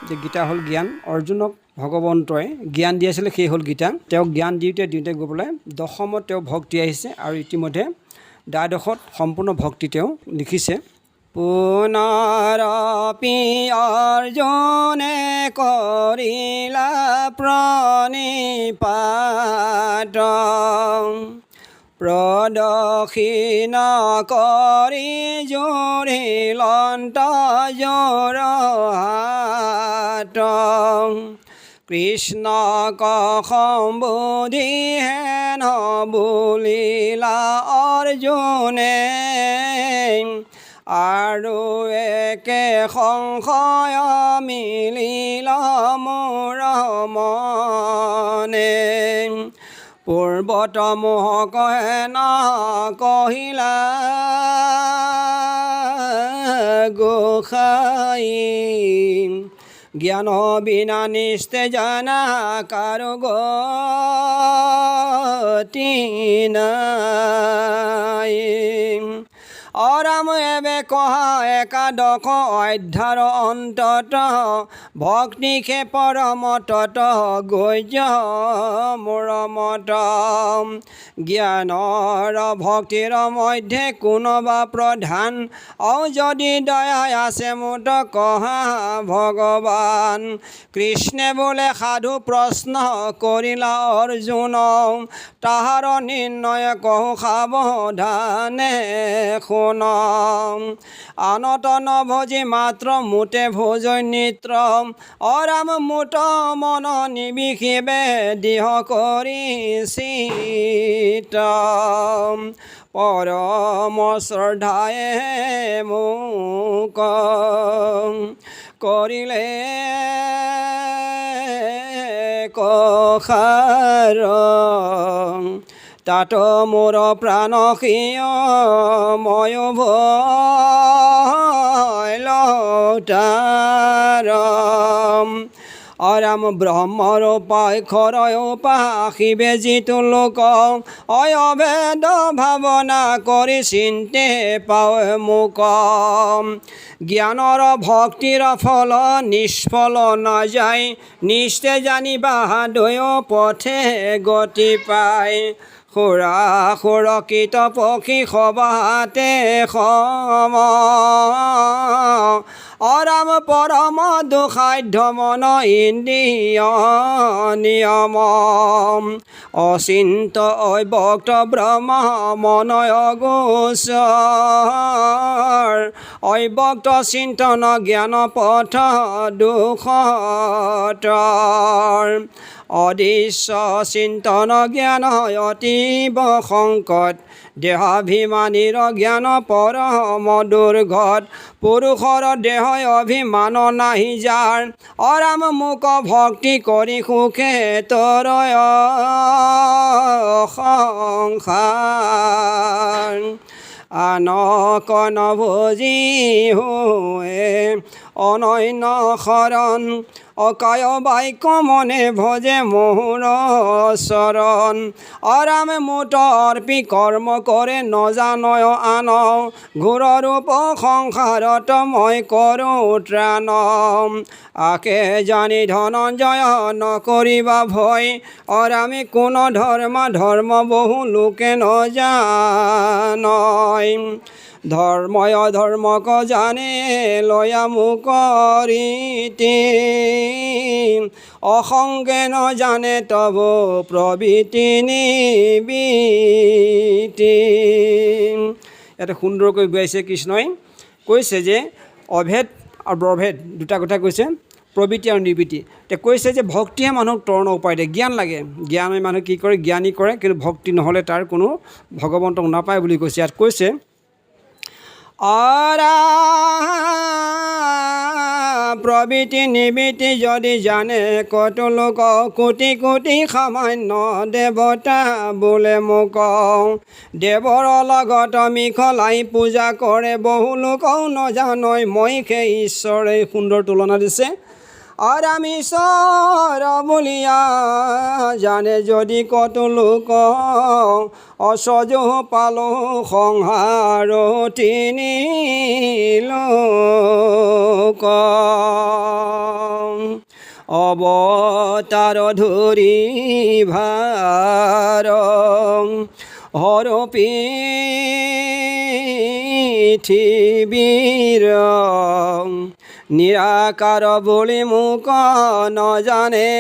যে গীতা হ'ল জ্ঞান। অৰ্জুনক ভগৱন্তই জ্ঞান দি আছিলে, সেই হ'ল গীতা। তেওঁক জ্ঞান দিওঁতে দিওঁতে গৈ পেলাই দশমত তেওঁ ভক্তি আহিছে আৰু ইতিমধ্যে দ্বাদশত সম্পূৰ্ণ ভক্তি তেওঁ লিখিছে। পুনৰপি অৰ্জুনে কৰিলা প্ৰণিপাত, প্ৰদক্ষিণ কৰি জুৰিলন্ত যোৰ হাত। কৃষ্ণক সম্বোধি হেন বুলিলা অৰ্জুনে, আৰু একে সংশয় মিলিল মোৰ মনে। পূৰ্বত মোহক হেন কহিলা গোসাই, জ্ঞান বিনা নিস্তেজ জানা কাৰো গতি নাই। অৰাম, এবে কহা একাদশ অধ্যায়ৰ অন্তত, ভক্তিসে পৰম তত গজ্য মোৰ মত। জ্ঞানৰ ভক্তিৰ মধ্যে কোনোবা প্ৰধান, অ যদি দয়া আছে মোত কহা ভগৱান। কৃষ্ণে বোলে, সাধু প্ৰশ্ন কৰিলা অৰ্জুন, তাহাৰ নিৰ্ণয় কহো সাৱধানে শুন। আনত নভজি মাত্ৰ মোতে ভজৈ নিত্য, অৰাম, মোত মন নিবিষিবে দৃঢ় কৰি চিত্ত। পৰম শ্ৰদ্ধায়ে মোক কৰিলে কষাৰ, তাত মোৰ প্ৰাণ সিয় ময়ো ভৈল তাৰ। অৰাম, ব্ৰহ্মৰ অক্ষৰ উপাসিবে যিটো লোক, অভেদ ভাৱনা কৰি চিন্তে পাৱে মোক। জ্ঞানৰ ভক্তিৰ ফল নিষ্ফল নাযায়, নিষ্ঠে জানিবা দুয়ো পথে গতি পায়। সুৰা কীট পক্ষী সবাতে সম, অৰাম, পৰম দুঃসাধ্য মন ইন্দ্ৰিয় নিয়ম। অচিন্ত অব্যক্ত ব্ৰহ্ম মন অগোচৰ, অব্যক্ত চিন্তন জ্ঞান পথ দুখতৰ। অদৃশ্য চিন্তন জ্ঞান অতীব সংকট, দেহাভিমানীৰ জ্ঞান পৰম দুৰ্ঘট। পুৰুষৰ দেহ অভিমান নাহি যাৰ, অৰাম, মোক ভক্তি কৰি সুখে তৰয় সংসাৰ। আনক নভজি হোৱে অনন্য শৰণ, অকায় বাক্য মনে ভজে মোহৰ চৰণ। অৰাম, মোত অৰ্পি কৰ্ম কৰে নজানয় আন, ঘোৰ ৰূপ সংসাৰত মই কৰোঁ ত্ৰাণ। আকে জানি ধনঞ্জয় নকৰিবা ভয়, অৰামি কোন ধৰ্ম ধৰ্ম বহু লোকে নজানয়। ধৰ্ময় ধৰ্মক জানে লয়া মোক ৰীতি, অসংগে নজানে তব প্ৰবৃত্তি নিবৃত্তি। ইয়াতে সুন্দৰকৈ বুজাইছে কৃষ্ণই। কৈছে যে অভেদ আৰু প্ৰভেদ দুটা কথা কৈছে, প্ৰবৃত্তি আৰু নিবৃত্তি। এতিয়া কৈছে যে ভক্তিয়ে মানুহক তৰণৰ উপায় দিয়ে। জ্ঞান লাগে। জ্ঞানে মানুহ কি কৰে? জ্ঞানী কৰে। কিন্তু ভক্তি নহ'লে তাৰ কোনো ভগৱন্তক নাপায় বুলি কৈছে। ইয়াত কৈছে, অৰা প্ৰবৃত্তি নিবৃত্তি যদি জানে কত লোক, কোটি কোটি সামান্য দেৱতা বোলে মোক। দেৱৰ লগত মিখলাই পূজা কৰে বহু লোক, নজানয় মই সেই ঈশ্বৰে। সুন্দৰ তুলনা দিছে। আৰাম, ঈশ্বৰ বুলিয়া জানে যদি কত লোক, অসজ পালো সংসাৰ তিনি লোক। অৱতাৰ ধৰি ভাৰ হৰ পৃথিৱীৰ নিৰাকাৰ বুলি মোক নজানে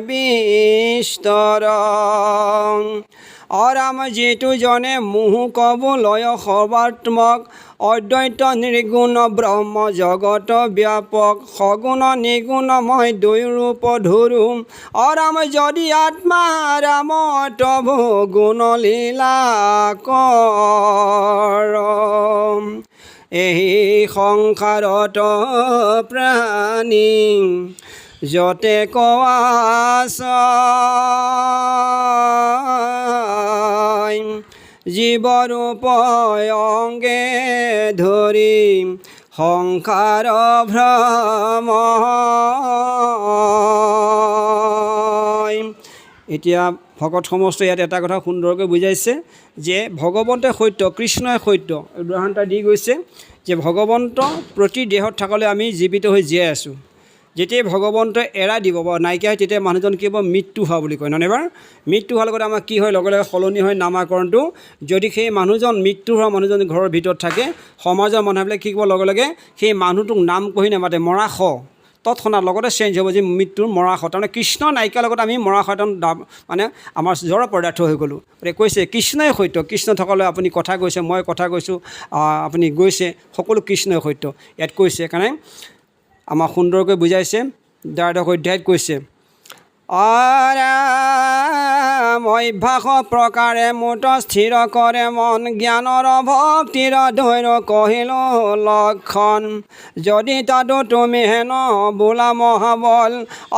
বিস্তৰ। অৰাম যিটো জনে মোহ কবলয় সৰ্বাত্মক অদ্বৈত নিৰ্গুণ ব্ৰহ্ম জগত ব্যাপক সগুণ নিৰ্গুণময় দুই ৰূপ ধৰো অৰাম যদি আত্মা ৰাম তভু গুণ লীলা কৰ। এই সংসাৰত প্ৰাণী যতেক আছয় জীৱৰূপ অঙ্গে ধৰি সংসাৰ ভ্ৰম। এতিয়া ভকত সমস্ত ইয়াত এটা কথা সুন্দৰকৈ বুজাইছে যে ভগৱন্তে সত্য, কৃষ্ণই সত্য। উদাহৰণ এটা দি গৈছে যে ভগৱন্ত প্ৰতি দেহত থাকিলে আমি জীৱিত হৈ জীয়াই আছোঁ। যেতিয়াই ভগৱন্তই এৰা দিব বা নাইকিয়া হয় তেতিয়া মানুহজন কি হ'ব, মৃত্যু হোৱা বুলি কয়, নহয়নে বাৰু? মৃত্যু হোৱাৰ লগতে আমাৰ কি হয়, লগে লগে সলনি হয় নামাকৰণটো। যদি সেই মানুহজন মৃত্যু হোৱা মানুহজন ঘৰৰ ভিতৰত থাকে, সমাজৰ মানুহবিলাক কি কৰিব, লগে লগে সেই মানুহটোক নাম কহি নামাতে, মৰা শ তৎক্ষণাত লগতে চেঞ্জ হ'ব যে মৃত্যুৰ মৰা শ। তাৰমানে কৃষ্ণ নাইকিয়াৰ লগত আমি মৰা শ মানে আমাৰ জড় পদাৰ্থ হৈ গ'লোঁ। গতিকে কৈছে কৃষ্ণই সত্য, কৃষ্ণ থকালৈ আপুনি কথা কৈছে, মই কথা কৈছোঁ, আপুনি গৈছে, সকলো কৃষ্ণই সত্য ইয়াত কৈছে। কাৰণে আমাক সুন্দৰকৈ বুজাইছে দ্বাদশ অধ্যায়ত কৈছে আৰাম অভ্যাস প্ৰকাৰে মোত স্থিৰ কৰে মন জ্ঞানৰ ভক্তিৰ ধৈৰ্য কহিলো লক্ষণ। যদি তাতো তুমি হেন বোলা মহাবল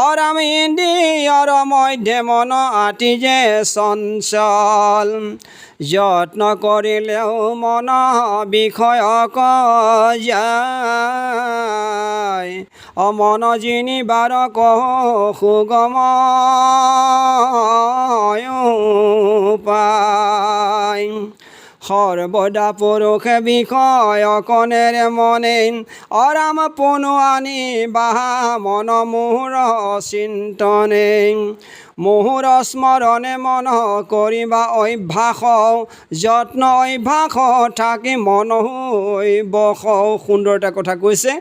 অৰাম ইন্দ্ৰিয়ৰ মধ্যে মন আতি যে চঞ্চল। যত্ন কৰিলেও মন বিষয়ক যায় অমন জিনিবাৰ কহ সুগম উপায়। সৰ্বদা পুৰুষে বিষয় কণেৰে মনে অৰাম পুনু আনি বাহা মন মোহৰ চিন্তনে। মোহৰ স্মৰণে মন কৰিবা অভ্যাস যত্ন অভ্যাস থাকি মন হৈ বস। সুন্দৰ এটা কথা কৈছে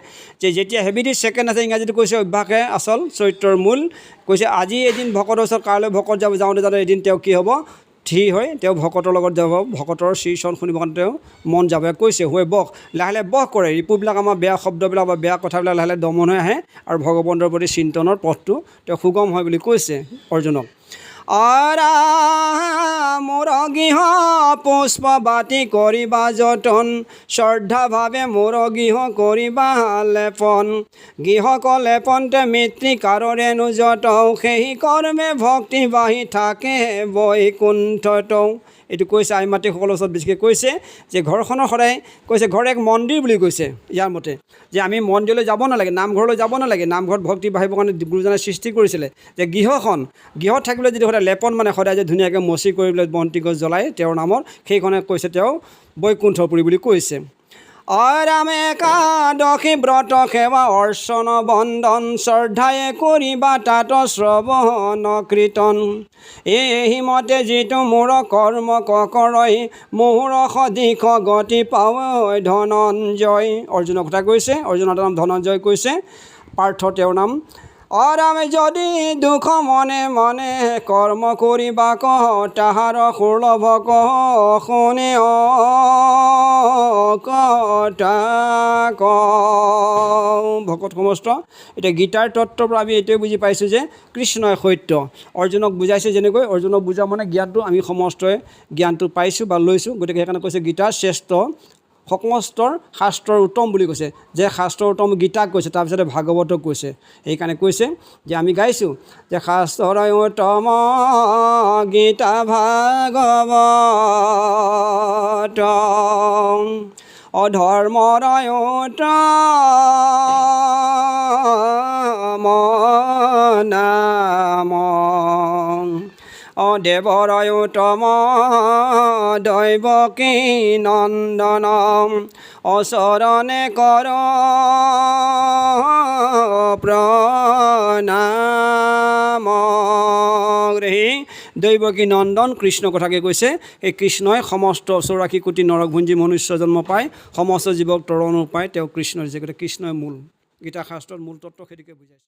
যে যেতিয়া হেবিট is second আছে, ইংৰাজীটো কৈছে অভ্যাসে আচল চৰিত্ৰৰ মূল। কৈছে আজি এদিন ভকতৰ ওচৰত, কাইলৈ ভকত যাব, যাওঁতে যাওঁতে এদিন তেওঁ কি হ'ব, থিৰ হৈ তেওঁ ভকতৰ লগত যাব, ভকতৰ শ্ৰীচৰণ শুনিবৰ কাৰণে তেওঁ মন যাব। কৈছে হৈ বস, লাহে লাহে বস কৰে ৰিপুবিলাক, আমাৰ বেয়া শব্দবিলাক বা বেয়া কথাবিলাক লাহে লাহে দমন হৈ আহে আৰু ভগৱন্তৰ প্ৰতি চিন্তনৰ পথটো তেওঁ সুগম হয় বুলি কৈছে অৰ্জুনক। মোৰ গৃহ পুষ্প বাতি কৰিবা যতন শ্ৰদ্ধা ভাৱে মোৰ গৃহ কৰিবা লেপন। গৃহক লেপন্তে মৃত্তিকাৰৰে যত সেই কৰ্মে ভক্তি বাঢ়ি থাকে বৈকুণ্ঠত। এইটো কৈছে আই মাতৃসকলৰ ওচৰত বেছিকৈ কৈছে যে ঘৰখনৰ সদায় কৈছে ঘৰ এক মন্দিৰ বুলি কৈছে। ইয়াৰ মতে যে আমি মন্দিৰলৈ যাব নালাগে, নামঘৰলৈ যাব নালাগে, নামঘৰত ভক্তি বাঢ়িবৰ কাৰণে গুৰুজনাই সৃষ্টি কৰিছিলে যে গৃহখন, গৃহত থাকিবলৈ যদি সদায় লেপন মানে সদায় যে ধুনীয়াকৈ মচি কৰি পেলাই বন্তি গছ জ্বলাই তেওঁৰ নামত, সেইখনে কৈছে তেওঁ বৈকুণ্ঠপুৰী বুলি কৈছে। অৰামে একাদশী ব্ৰত সেৱা অৰ্চন বন্দন শ্ৰদ্ধায়ে কৰিবা তাত শ্ৰৱণ কীৰ্তন। এহিমতে যিটো মোৰ কৰ্ম কৰৈ মোৰ সদিশ গতি পাৱৈ ধনঞ্জয়। অৰ্জুনৰ কথা কৈছে, অৰ্জুনৰ নাম ধনঞ্জয় কৈছে, পাৰ্থ তেওঁৰ নাম। অৰামে যদি দুখ মনে মনে কৰ্ম কৰিবা কহ তাহাৰ সুলভ কহ শুনে কথা ভকত সমস্ত। এতিয়া গীতাৰ তত্ত্বৰ পৰা আমি এইটোৱে বুজি পাইছোঁ যে কৃষ্ণই সত্য। অৰ্জুনক বুজাইছে যেনেকৈ, অৰ্জুনক বুজা মানে জ্ঞানটো আমি সমস্তই জ্ঞানটো পাইছোঁ বা লৈছোঁ। গতিকে সেইকাৰণে কৈছে গীতাৰ শ্ৰেষ্ঠ সমস্তৰ শাস্ত্ৰৰ উত্তম বুলি কৈছে, যে শাস্ত্ৰৰ উত্তম গীতাক কৈছে, তাৰপিছতে ভাগৱতক কৈছে। সেইকাৰণে কৈছে যে আমি গাইছোঁ যে শাস্ত্ৰৰ উত্তম গীতা ভাগৱত অধৰ্মৰ উত্তম নাম দেৱৰ উত্তম দৈৱকী নন্দন অচৰণে কৰ প্ৰণাম। সেই দৈৱকী নন্দন কৃষ্ণ কথাকে কৈছে। সেই কৃষ্ণই সমস্ত 84 কোটি নৰকভুঞ্জী মনুষ্য জন্ম পায়, সমস্ত জীৱক তৰণ উপায় তেওঁ কৃষ্ণ দিছে। গতিকে কৃষ্ণই মূল, গীতা শাস্ত্ৰত মূল তত্ত্ব সেইটোকে বুজাইছে।